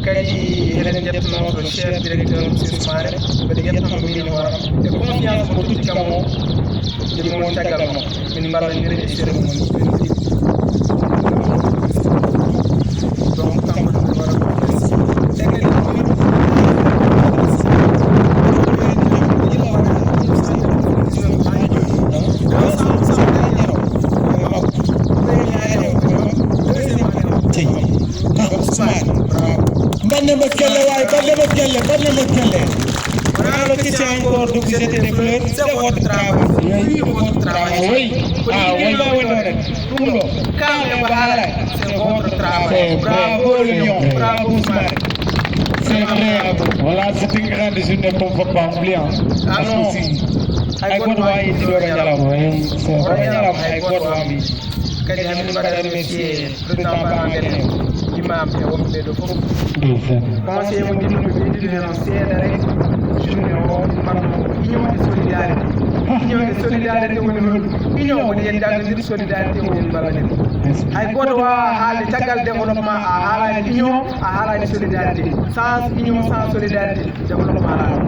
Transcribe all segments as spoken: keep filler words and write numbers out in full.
Kadi eɗen njettanoo to chef directeur, monsieur Soumaré, mbeɗa yettamo min e hooram e confiance mo totti kam o, e mon caggal makko. Min mballondiren e cérémonie. Donc, kanko ɗum waɗa ko. E kadi Mbaɗne mo kelle waay, mbaɗne mo kelle, mbaɗne mo kelle. Voilà le question encore, donc, c'était des fleurs. C'est votre travail. Oui, oui, votre travail. Ah oui. Ah oui. Ɗum ɗo, kalɗen ko haalani, c'est votre travail. C'est vrai. Bravo, Lion. Bravo, Ousmane. C'est vrai. Voilà, c'est une grande journée qu'on ne peut pas oublier, hein. Ah non. Parce que si ay goto wawi ittude oɗo ñalawma. Oui, c'est vrai. Oɗo ñalawma ay goto wawi. Kadi hamin mbaɗa remercier président Bamade en, imam e wonɓe ɗo fof. Ndeysaan. Conseil mo jinnoɓe ɓeydude heen o seeɗa rek. Journée o min mbaɗno union et solidarité. Union et solidarité woni hol? Union woni en janngodir, solidarité woni en mballondir. Hay goto wawa haalde caggal développement a haalani union, a haalani solidarité. Sans union, sans solidarité, développement alaa.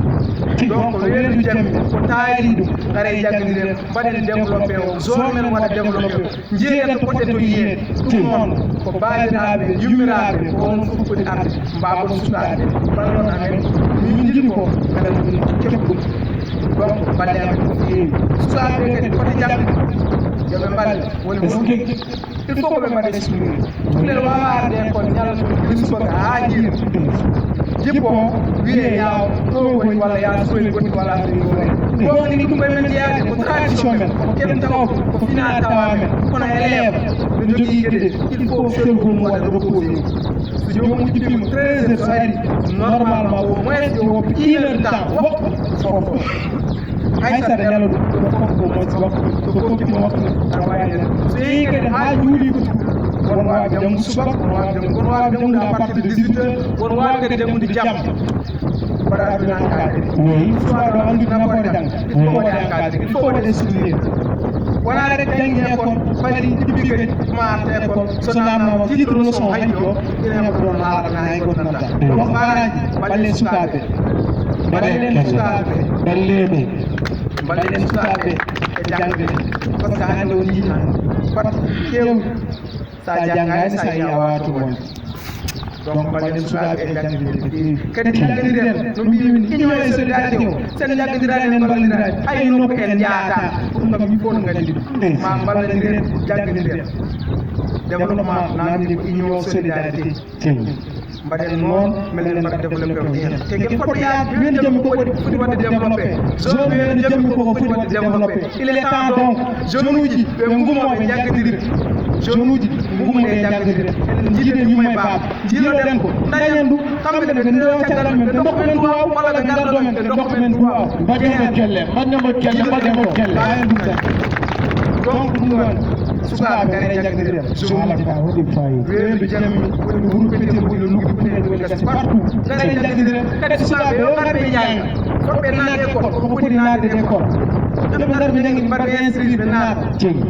Donc weeru jemma ko taari ɗum, ngare janngodir en, mbaɗen développé o, zone men waɗa développé o. Njeeɗen to poɗɗen to yiyeede. Ɗum noon ko baabiraaɓe, yummiraaɓe, ko onon fof poti arde, mbaawon sukaaɓe, mballon amen, min njiɗi ko, kala ɗum keɓ ɗum. Donc, balle amen ko feewi. Sukaaɓe kadi poti jannde, yo ɓe mballe, woni ko il faut ko ɓe mbaɗa expliqué. Tugel wawa arde école, ñalla ɗum, ɗum subaka haa jiiɗa. Jippo, wiye yaw, ɗo woni walla ya suɓoy goɗɗi walla affaire ɗo woni. Ɗo woni ɗum koye men jeyaade, ko tradition men, ko keɓen taw, ko fina tawa men. Kono élève, no jogii geɗe, il faut cerveau mum waɗa reposé mum. So joomum jippima treize heures so ari, normalement au moins yo woppi une heure de temps, woppa, so woppa. Hay so aɗa ñala ɗum, yo fof au moins waktu, so fof tigi waktu, aɗa waawi ñande. So yehi kadi haa juuli ko, won waawi janngude subaka, won waawi janngude, won waawi janngude à partir de dix-huit heures, won waawi kadi janngude jam. Mbaɗa aduna encadré. Oui. Histoire ɗo anndude nafoore jannga. Il faut waɗe encadré, il faut waɗe souligné. Wonaa rek janngi école, fadi jippi kadi, ma arta école, so namnama titre leçon hannde o, ina heɓa ɗon haalana hay goto nanta. Donc, parents ji, mballen sukaaɓe. Mballen sukaaɓe. Mballen sukaaɓe e jangde. Parce que hannde on njii tan, batte keewɗi, sa janngaani, sa yii a waawata wonde. Donc, mballen sukaaɓe e jangde. Kadi janngiren, no mbiimi, union e solidarité o, sen janngidiraani, en mballondiraani, hay nokku en njahataa. Ɗum kam, il faut no nganndi ɗum. Ma mballondiren, janngindiren. Développement, naamni ko union, solidarité. Mbaɗen noon, minen mbaɗa développé o heen. Te ngel foti yaade, wiyande jammi ko foti, foti waɗde développé. Zone wiyande jammi ko foti waɗde développé. Il est temps donc, jeune uji ɓe ngumo ɓe jaggadire. Jeune uji ngumo ɓe jaggadire. Enen njiiɗen yumma e baaba. Njiiloɗen ko, dañen ɗum, kamɓe ne ɓe ndewa caggal men, ɓe ndokka men duwaaw, walla ɓe ngardo men, ɓe ndokka men duwaaw. Mbaɗen mo kelle, mbaɗen mo kelle, mbaɗen mo kelle. Mbaɗen ɗum tan. Donc ɗum ɗon, sukaaɓe ngare jaggadire. Haala ka hoɗi fayida. Weendu jammi, woni wuro Petel, woni Luggi, woni Luggi, woni Gasi, partout. Ngare jaggadire, kadi sukaaɓe yo ngar ɓe jannga. Fotɓe naatde école, koko poti naatde école. Yo ɓe ngar ɓe janngi, mbaɗa ɓe inscrire, ɓe naata. Jeyi.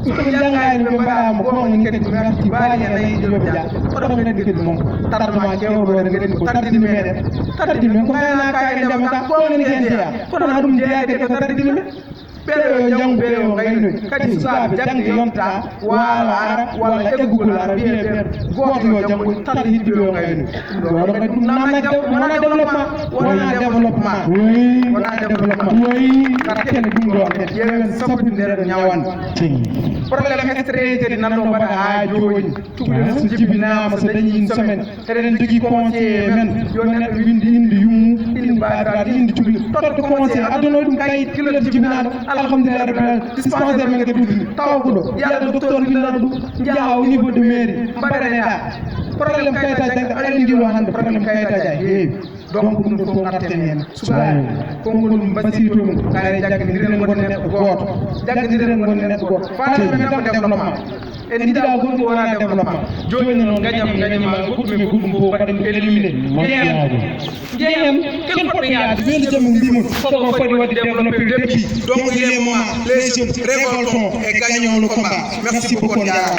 So ɓe janngaani, ɓe mbaɗaama, ko on kadi ɓe ngarti, baali e nayi, yo ɓe jannga. Oɗon nganndi kadi moom, tardement keewɗo, oɗon nganndi ko tardini meɗen. Tardini men ko ngaynaaka e ndema ka, ko on en jeyaa. Kono haa ɗum jeyaa kadi ko tardini men. Ɓeeɗo yo njanngu, ɓeeɗo yo ngaynoy. Kadi sukaaɓe janngi yonta, waalo ara, walla eggugol ara, wiyee ɓeen gooto yo janngoy, tata hiɗɓe yo ngaynoy. Ɗum ɗo kadi ɗum naamnaaki dew-, wonaa développement, wonaa développement, wonaa développement. Kala kene ɗum ɗo kadi, ƴeewen sabude nder ñawande. Problème extrait kadi nan ɗo mbaɗa haa jooni. Cukalel so jibinaama, so dañi une semaine, eɗen jogii conseiller men, yo neɗɗo winndi innde yummum, innde baabiraaɗo, innde cukalel. Totta conseiller, addanoy ɗum kayit, gila jibinaaɗo, alhamdulillahi rabbil alamin, dispensaire men kadi uddini. Tawa ko ɗo, yaada docteur winndana ɗum, njaha au niveau de mairie, mbaɗane ɗa. Problème kayitaaji tan, aɗa anndi o hannde, problème kayitaaji a heewi. Donc ɗum ɗo fof ngarten heen. Sukaaɓe, konngol mbasiyto mum, kare jaggandiren ngon neɗɗo gooto. Jaggandiren ngon neɗɗo gooto. Faale men ko développement. En njiɗaa goɗɗum wonaa développement. Jooni noon, ngañam, ngañam, maa goɗɗum e goɗɗum fof mbaɗen ko éliminé. Jeeyam, jeeyam, ken fotɓe yaade, weendu jamum mbii mon, koko foti waɗde développé depuis. Donc il est moment, les jeunes, révoltons et gagnons le combat. Merci beaucoup, on jaaraama.